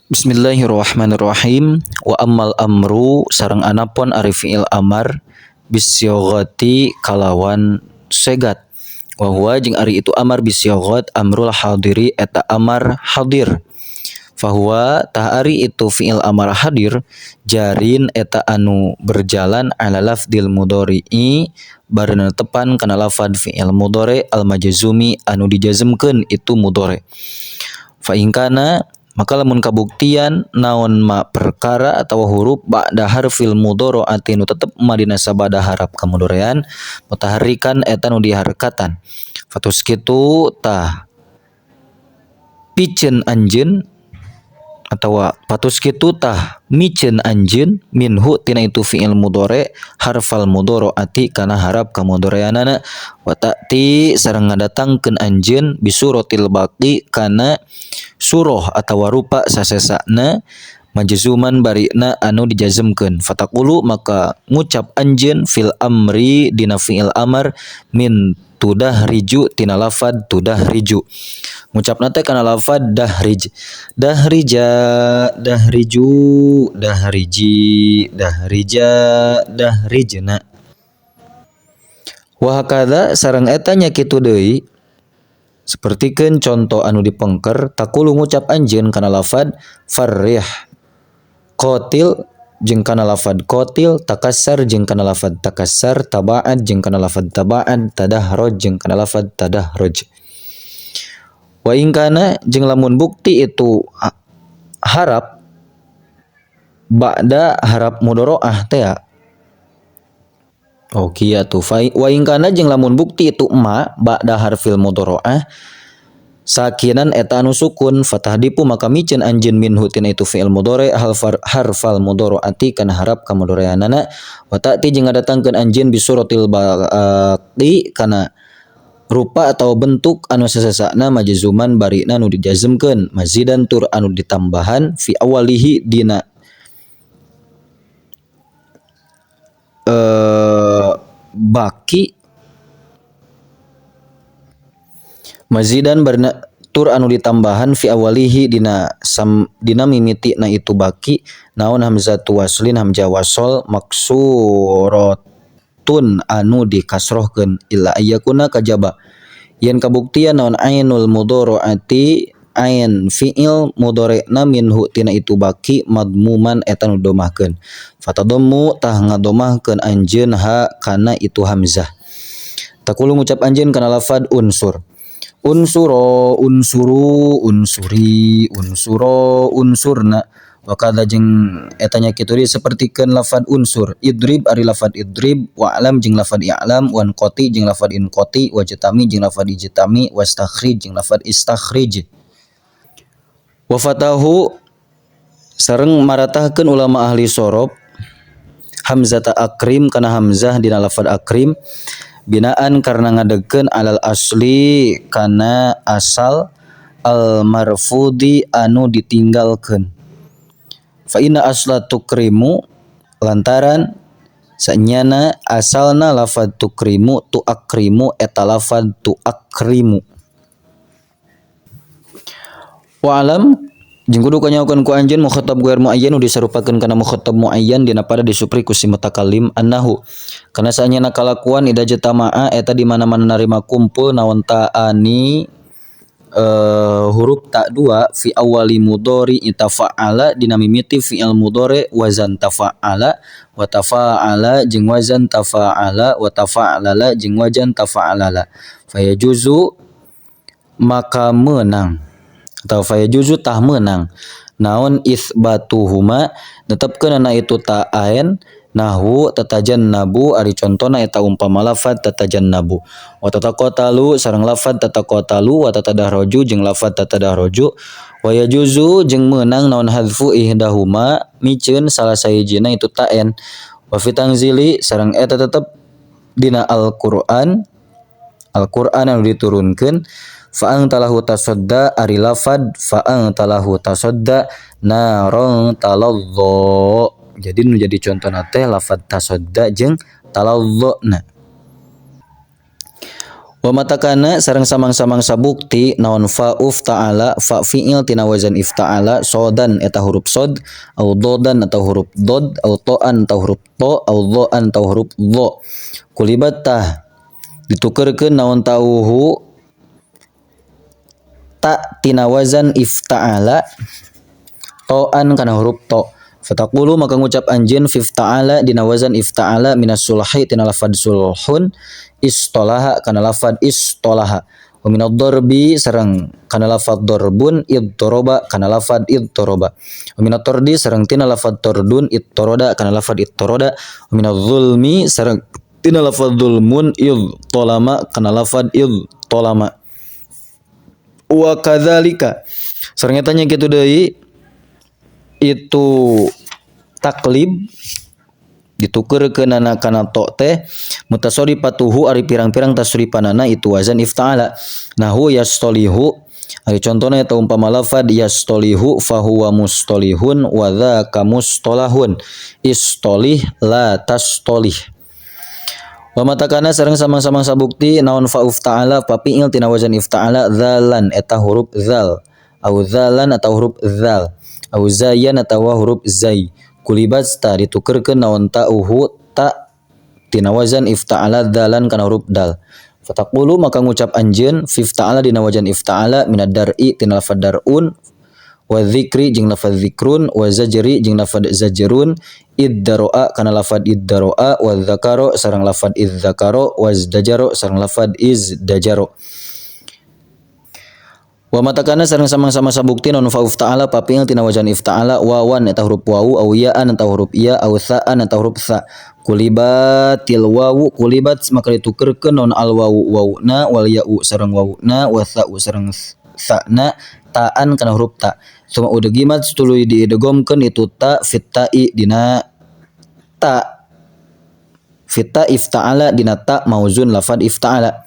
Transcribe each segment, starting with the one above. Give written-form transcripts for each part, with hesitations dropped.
Bismillahirrahmanirrahim. Wa ammal amru sareng anapon ari fi'il amar bisyoghati kalawan segat. Wa huwa jeung ari itu amar bisyoghat amrul hadiri eta amar hadir. Fahuwa tah ari itu fi'il amar hadir jarin eta anu berjalan ala lafdil mudhari'i barena tepan kana lafad fi'il mudhari al majzumi anu dijazmkeun itu mudhari. Fa in kana maka lamun kabuktian naon ma perkara atau huruf ba'da harfil mudharaati nu tetep ma dina sabada harap kamudorean mutaharrikan eta nu diharkatan. Fatus kitu tah piceun anjeun atawa patus kitu tah miceun anjeun minhu tina itu fi'il mudhari harfal mudharaati kana harap kamudoreanana wa ta'ti sareng ngadatangkeun anjeun bisuratil baqi kana surah atawa rupa sasesana majzuman barina anu dijazmkeun. Fataqulu maka ngucap anjeun fil amri dina fi'il amar min tudahriju tina lafad tudahriju. Ngucapna teh kana lafad dahrij. Dahrija, dahriju, dahriji, dahrija, dahrijna. Wa hakadza sareng eta nya kitu deui sapertikeun conto anu dipengker taqulu ngucap anjeun kana lafad farrih qatil jeung kana lafad qatil takassar jeung kana lafad takassar tabaad jeung kana lafad tabaad tadahroj jeung kana lafad tadahroj. Wa in kana jeung lamun bukti itu harap ba'da harap mudharaah teh ya. Oh kieu tuh wa in kana jeung lamun bukti itu ma ba'da harfil mudharaah sakinan eta anu sukun fatahdipu maka miceun anjeun minhu tina itu fi'il mudhari harfal mudharaati kana harap kamudharianana wa ta'ti jeung ngadatangkeun anjeun bisuratil baqi kana rupa atau bentuk anu sasesana majzuman barina nu dijazmkeun mazidan tur anu ditambahan fi awalihi dina baki mazidan barina tur anu ditambahan fi awalihi dina sam, dina mimiti na itu baki naon hamzatu waslin hamzah wasol maksuratun anu dikasrohkeun illa ayyakuna kajaba yen kabuktian naon ainul mudharaati ain fi'il mudhari'na minhu tina itu baki madmuman eta nu domahkeun fatadammu tah ngadomahkeun anjeun ha kana itu hamzah. Taqulu ngucap anjeun kana lafad unsur unsuro unsuru unsuri unsuro unsurna wa kadza jeung eta nya kitu deui sapertikeun lafad unsur idrib ari lafad idrib wa alam jeung lafad i'lam wan qati jeung lafad inqati wajtami jeung lafad ijtami wastakhrij jeung lafad istakhrij. Wa fatahu sareng maratahkeun ulama ahli sorob hamzata akrim kana hamzah dina lafad akrim binaan karena ngadegkeun alal asli kana asal al marfudi anu ditinggalkeun. Fa inna asla tukrimu lantaran sanyana asalna lafad tukrimu tu akrimu eta lafad tu akrimu. Wa alam jeung kudu kanyaokeun ku anjeun mukhatab ghair muayyan nu disarupakeun kana mukhatab muayyan dina pada disupri ku si mutakallim annahu kana sanyana kalakuan ida jatama'a eta di mana-mana narima kumpul naon ta'ani huruf ta dua fi awali mudhari itafa'ala dina mimiti fi'il mudhari wazan tafa'ala wa tafa'ala jeung wazan tafa'ala wa tafa'lala jeung wazan tafa'lala fayajuzu maka meunang atau fayajuzu tah meunang naon itsbatuhuma netepkeun na itu ta'ain nahwu tatajannabu ari contona eta umpama lafad tatajannabu wa tataqatalu sareng lafad tataqatalu wa tatadahraju jeung lafad tatadahraju wa yajuzu jeung meunang naon hadfu ihdahuma miceun salah sahijina itu ta'en wa fi tanzili sareng eta tetep dina Al-Qur'an Al-Qur'an anu diturunkeun fa'ang talahu tasadda ari lafad fa'ang talahu tasadda naron talazza. Jadi nu jadi contona teh lafad tasadda jeung talazza. Wa matakana sareng samang-samang sabukti naon fa ufta'ala fa fi'il tina wazan ifta'ala sodan eta huruf sod au dodan atau huruf dod au to'an atau huruf to au dho'an atau huruf dho kulibat tah ditukerkeun naon tauhu ta tina wazan ifta'ala to'an kana huruf to. Fataqulu maka ngucap anjeun fifta'ala dina wazan ifta'ala minas sulhi tina lafad sulhun istolaha kana lafad istolaha wa minad darbi sareng kana lafad darbun iddoroba kana lafad iddoroba wa minat tordi sareng tina lafad tordun ittoroda kana lafad ittoroda wa minadz zulmi sareng tina lafad zulmun idtolama kana lafad idtolama. Wa kadzalika sareng eta nya kitu deui itu taklib ditukerkeunana kana to teh mutasarrifatuhu ari pirang-pirang tasrifanana itu wazan ifta'ala nahu yastolihu ari contona eta umpama lafad yastolihu fahuwa mustolihun wa dzaka mustolahun istolih la tastolih. Wa matakana sareng samang-samang sabukti naon fa ufta'ala fa fi'il tina wazan ifta'ala dzalan eta huruf zal au dzalan atau huruf zal au zayan atawa huruf zai kulibat ta ditukerkeun naon ta'uhu ta tina wazan ifta'ala dzalan kana huruf dal. Fataqulu maka ngucap anjeun fifta'ala dina wazan ifta'ala minad dar'i tina lafad dar'un wa dzikri jeung lafad dzikrun wa zajri jeung lafad zajrun iddaroa kana lafad iddaroa wa dzakaro sareng lafad idzakaro wa izdajaro sareng lafad izdajaro. Wa matakana sareng samang-sama sabukti non fa ufta'ala papi'il tina wazan ifta'ala wawan eta huruf wawu au ya'an eta huruf ya au tha'an eta huruf tha kulibatil wawu kulibat maka ditukerkeun non al wawu wawuna wal ya'u sareng wawuna wa tha'u sareng tha'na ta'an kana huruf ta suma udgimat tuluy diidghamkeun itu ta fit ta'i dina ta fit ta ifta'ala dina ta mauzun lafad ifta'ala.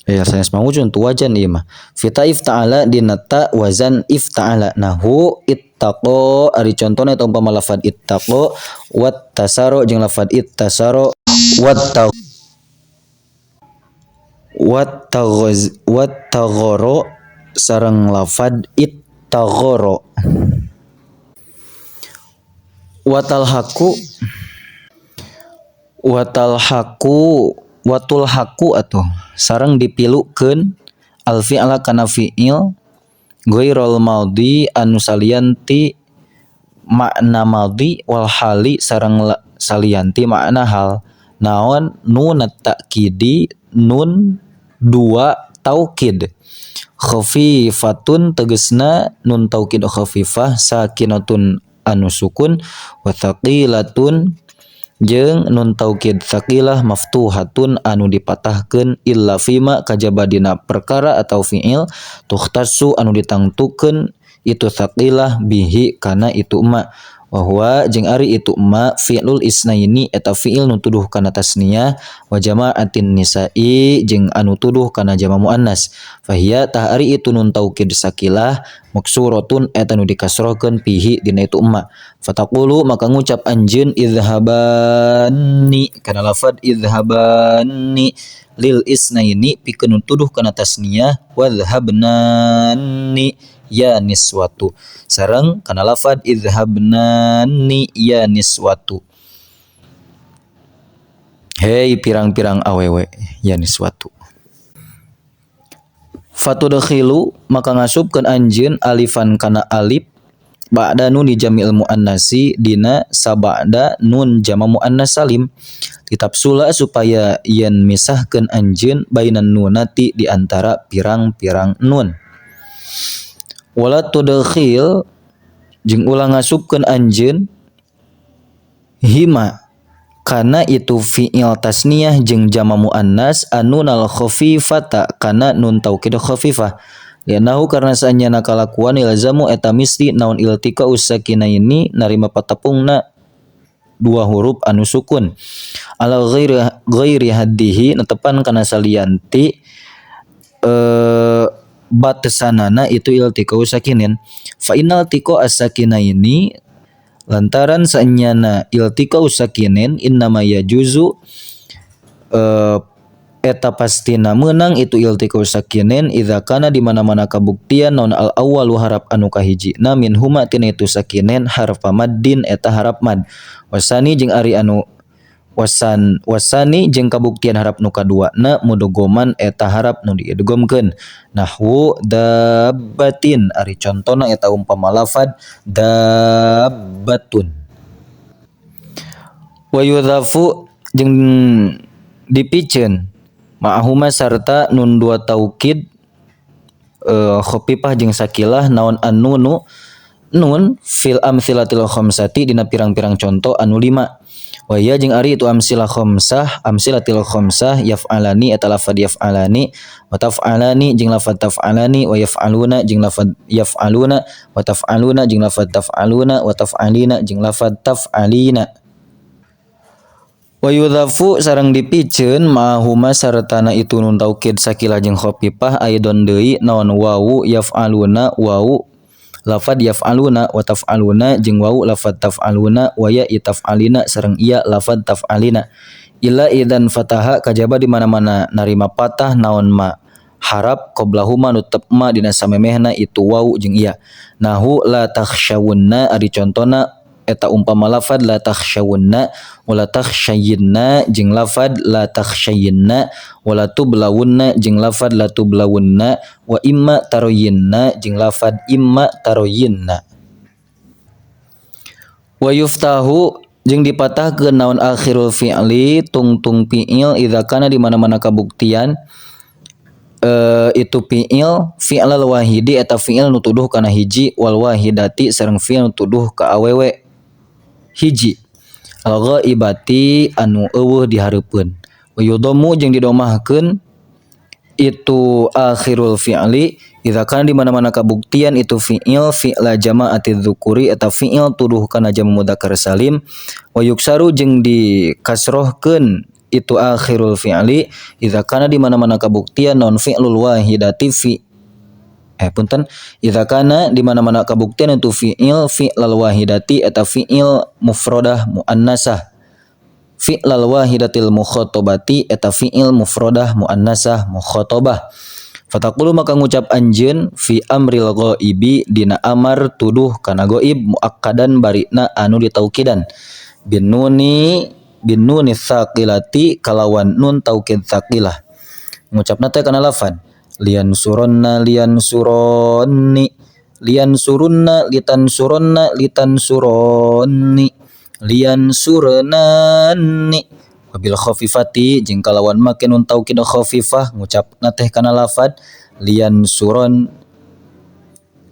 Ya sanes mauzun tu wajan ieu mah fita ifta'ala dina ta wazan ifta'ala nahu ittaqo ari contona eta umpama lafad ittaqo wattasaro jeung lafad ittasaro watta wattaghoz wattaghoro sareng lafad ittaghoro. Watal haku watal haku watul haku atuh sareng dipilukeun al fi'la kana fi'il ghairul madhi anu salianti makna madhi wal hali sareng salianti makna hal naon nun ta'kidi nun dua taukid khafifatun tegesna nun taukid khafifah sakinatun anu sukun wa thaqilatun jeung nun taukid thaqilah maftuhatun anu dipatahkeun illa fima kajaba dina perkara atau fi'il tukhtassu anu ditangtukeun itu thaqilah bihi kana itu ma wa huwa jeung ari itu ma fi'lul isnaini eta fi'il nu tuduh kana tasniyah wa jama'atin nisa'i jeung anu tuduh kana jama muannas fahiya tah ari itu nun taukid sakilah maksuratun eta nu dikasrohkeun pihi dina itu ma. Fataqulu maka ngucap anjeun idhhabani kana lafad idhhabani lil isnaini pikeun tuduh kana tasniyah wadhhabnani ya niswatu sareng kana lafad idhhabnani ya niswatu hei pirang-pirang awewe ya niswatu. Fatudkhilu maka ngasupkeun anjeun alifan kana alif ba'da nun jamil muannasi dina sabada nun jama muannas salim litapsula supaya yen misahkeun anjeun bainan nunati di antara pirang-pirang nun. Wala tudkhil jeung ulah ngasupkeun anjeun hima kana itu fi'il tasniyah jeung jama muannas anunal khafifata kana nun taukid khafifah lianahu karena saanyana kalakuan ilzamu eta misti naon iltika usakinaini narima patepungna dua huruf anu sukun ala ghairi haddihi netepan kana salianti batesanana itu iltika usakinin fa innal tiqa asakinaini lantaran saenyana iltika usakinin innama yajuzu Eta pastina meunang itu iltiqau sakinain idza kana di mana-mana kabuktian naon al awwalu harap anu kahijina minhuma tina itu sakinain harfa maddin eta harap mad, wasani jeung ari anu wasan wasani jeung kabuktian harap nu kaduana mudgoman eta harap nu diidghamkeun, nahwu dabbatin ari contona eta umpama lafad dabbatun. Wa yudzafu jeung dipiceun ma'ahuma sarta nun dua taukid khafifah jeung sakilah naon an-nunu nun fil amtsilatil khamsati dina pirang-pirang conto anu lima. Wa hiya jeung ari itu amsilah khamsah amsilatil khamsah yaf'alani eta lafad yaf'alani, wa taf'alani jeung lafad taf'alani, wa yaf'aluna jeung lafad yaf'aluna, wa taf'aluna jeung lafad taf'aluna, wa taf'alina jeung lafad taf'alina. Wa yudzafu sareng dipiceun ma'ahuma sartana itu nun taukid sakilah jeung khafifah aidon deui naon wawu yaf'aluna wawu lafad yaf'aluna, wa taf'aluna jeung wawu lafad taf'aluna, wa ya taf'alina sareng iya lafad taf'alina, illa idzan fataha kajaba di mana-mana narima patah naon ma harap qoblahuma nu tetep ma dina samemehna itu wawu jeung iya, nahu la takhshawunna ari contona eta umpama lafad la takhshawunna, wala takhshayinna jeung lafad la takhshayinna, wala tublawunna jeung lafad la tublawunna, wa imma taroyinna jeung lafad imma taroyinna. Wa yuftahu jeung dipatahkeun naon akhirul fi'li tungtung fi'il idza kana di mana-mana kabuktian itu fi'il fi'lal wahidi eta fi'il nu tuduh kana hiji, wal wahidati sareng fi'il nu tuduh ka awewe hiji, al ghaibati anu eueuh dihareupeun. Wa yudhammu jeung didomahkeun itu akhirul fi'li idza kana di mana-mana kabuktian itu fi'il fi'la jama'ati dzukuri eta fi'il tuduh kana jama mudzakkar salim. Wa yuksaru jeung dikasrohkeun itu akhirul fi'li idza kana di mana-mana kabuktian non fi'lul wahidati fi punten idza kana di mana-mana kabuktian itu fi'il fi'lal wahidati eta fi'il mufradah muannasah fi'lal wahidatil mukhatabati eta fi'il mufradah muannasah mukhatabah. Fataqulu maka ngucap anjeun fi amril ghaibi dina amar tuduh kana gaib muakkadan barina anu ditaukidan bin nuni tsaqilati kalawan nun taukid tsaqilah, ngucapna teh kana lafad lian suronna lian suronni lian surunna litan suronna litan suronni lian surnani. Wabil khafifati jeung kalawan make nun taukid khafifah ngucapna teh kana lafad lian suron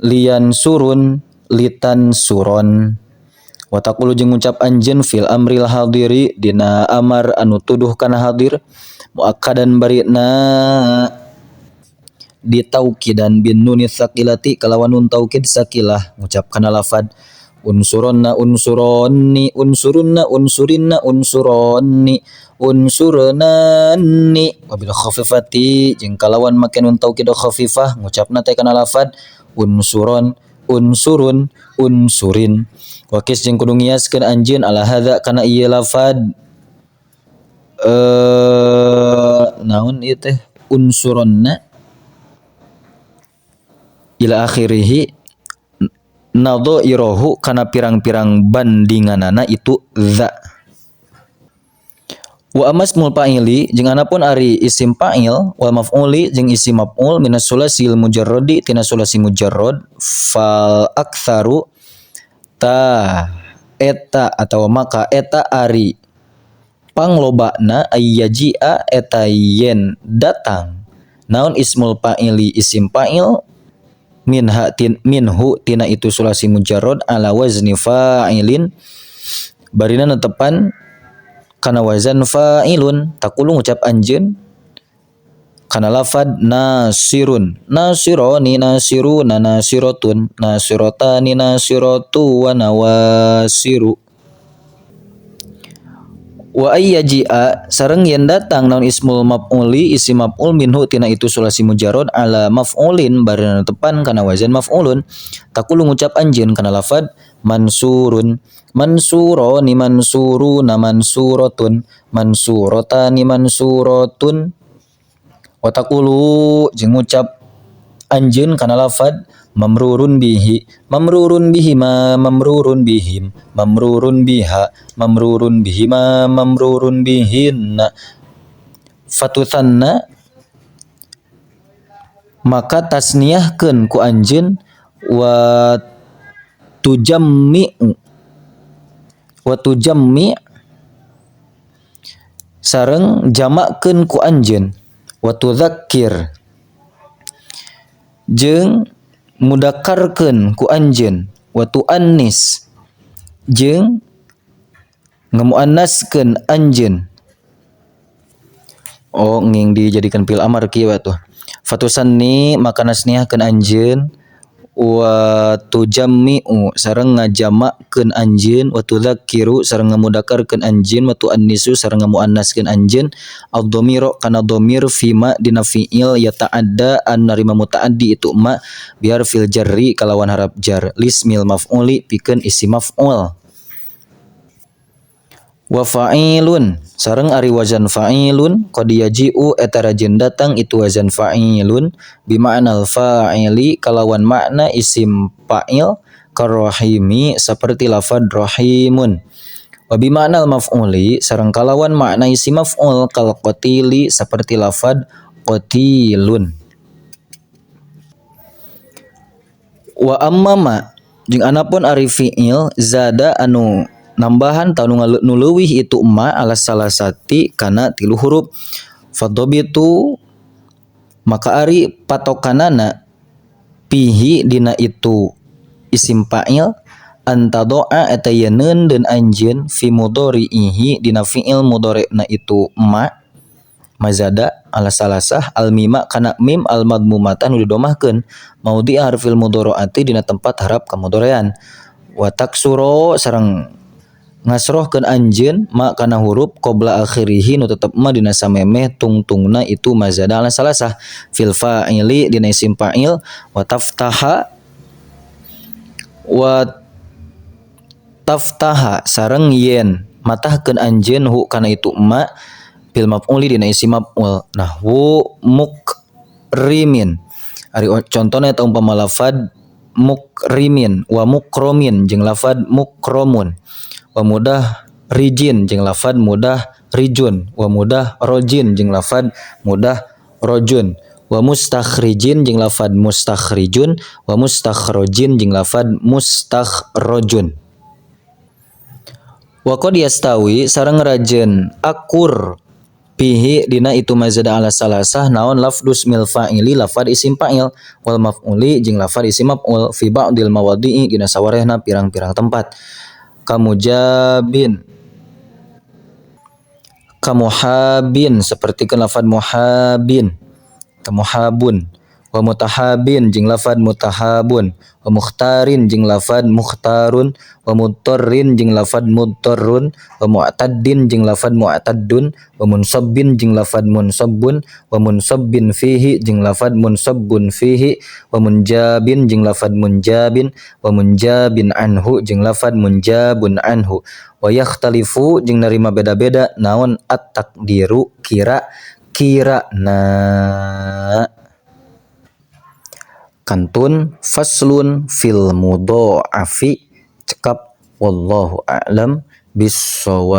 lian surun litan suron. Wa taqulu jeung ngucap anjeun fil amril hadiri dina amar anu tuduh kana hadir muakkadan barina ditaukidan bin nuni tsaqilati kalawan nun taukid sakilah ngucap kana lafad unsuronna unsuronni unsurunna unsurinna unsuronni unsurnani. Wabil khafifati jeung kalawan make nun taukid khafifah ngucapna teh kana lafad unsuron unsurun unsurin. Wakis jeung kudu ngiaskeun anjeun ala hadza kana ieu lafad naon ieu teh unsuronna ila akhirih nadhairohu kana pirang-pirang bandinganana itu dza. Wa amasmul fa'ili jeung anapun ari isim fa'il wal maf'uli jeung isim maf'ul minas sulasil mujarradi tina sulasi mujarrad fal aktsaru ta eta atawa maka eta ari panglobana ayyaji'a eta yen datang naon ismul fa'ili isim fa'il minha tin minhu tina itu sulasi mujarrad ala wazni fa'ilin barina netepan kana wazan fa'ilun. Taqulu ngucap anjeun kana lafad nasirun nasironi nasiruna nasiratun nasiratani nasiratu wa nawasiru. Wa ayyaji'a sareng yen datang naon ismul maf'uli isim maf'ul minhu tina itu sulasi mujarrad ala maf'ulin barina netepan kana wazan maf'ulun. Taqulu ngucap anjeun kana lafad mansurun mansuroni mansuruna mansuratun mansuratani mansuratun Wa taqulu jeung ngucap anjeun kana lafad mamrurun bihi, mamrurun bihima, mamrurun bihim, mamrurun biha, mamrurun bihima, mamrurun bihinna. Fatusanna maka tasniahkeun ku anjeun wa tujammi'u wa tujammi' sareng jamakkeun ku anjeun wa tudzakkir jeung mudakarkeun ku anjeun wa tuannis jeung ngamuannaskeun anjeun. Oh, nging dijadikan fi'il amar kieu atuh. Fatusanni maka nasniahkeun anjeun wa tujammi'u sareng ngajamakkeun anjeun wa tudzakkiru sareng ngamudakarkeun anjeun wa tuannisu sareng ngamuannaskeun anjeun ad-dhamira kana dhamir fima dina fi'il yata'adda an narima muta'addi itu ma biar fil jarri kalawan harap jar lismil maf'uli pikeun isim maf'ul. Wa fa'ilun sareng ari wazan fa'ilun qad yaji'u eta rajin datang itu wazan fa'ilun bima'nal fa'ili kalawan makna isim fa'il karrahimi seperti lafad rahimun. Wa bima'nal maf'uli sareng kalawan makna isim maf'ul kal qatili seperti lafad qatilun. Wa amma ma jeung anapun ari fi'il zada anu nambahan tanu nu leuwih itu ma ala salasati kana tilu huruf fadhabitu maka ari patokanana pihi dina itu isim fa'il antadoa eta yeun deun anjeun fi mudhari'ihi dina fi'il mudhari'na itu ma mazada ala salasah al mima kana mim al madmumata nu didomahkeun maudhi harfil mudhari'ati dina tempat harap kamudhari'an wa taksuro sareng ngasrohkeun anjeun ma kana huruf qabla akhirihi nu tetep ma dina samemeh tungtungna itu mazada ala salasah fil fa'ili dina isim fa'il wa taftaha sareng yen matahkeun anjeun hu kana itu ma fil maf'uli dina isim maf'ul nahwu mukrimin ari contona eta umpama lafad mukrimin wa mukromin jeung lafad mukromun wa mudah rijin jeung lafad mudah rijun wa mudah rojin jeung lafad mudah rojun wa mustakhrijin jeung lafad mustakhrijun wa mustakhrojin jeung lafad mustakhrojun. Wa qad yastawi sareng rajen akur pihi dina itu mazada ala salasah naon lafdus mil fa'ili lafad isim fa'il wal maf'uli jeung lafad isim maf'ul fi ba'dil mawadi'i dina sawarehna pirang-pirang tempat kamujabin kamuhabin sapertikeun lafad muhabin kamuhabun wa mutahabin jeung lafad mutahabun wa mukhtarin jeung lafad mukhtarun wa mutarrin jeung lafad mutarrun wa mu'taddin jeung lafad mu'taddun wa munsabbin jeung lafad munsabbun wa munsabbin fihi jeung lafad munsabbun fihi wa munjabin jeung lafad munjabin wa munjabin anhu jeung lafad munjabun anhu wa yakhtalifu jeung narima beda-beda naon at-taqdiru kira-kira na kantun faslun fil mudha'afi cekap wallahu a'lam bissawab.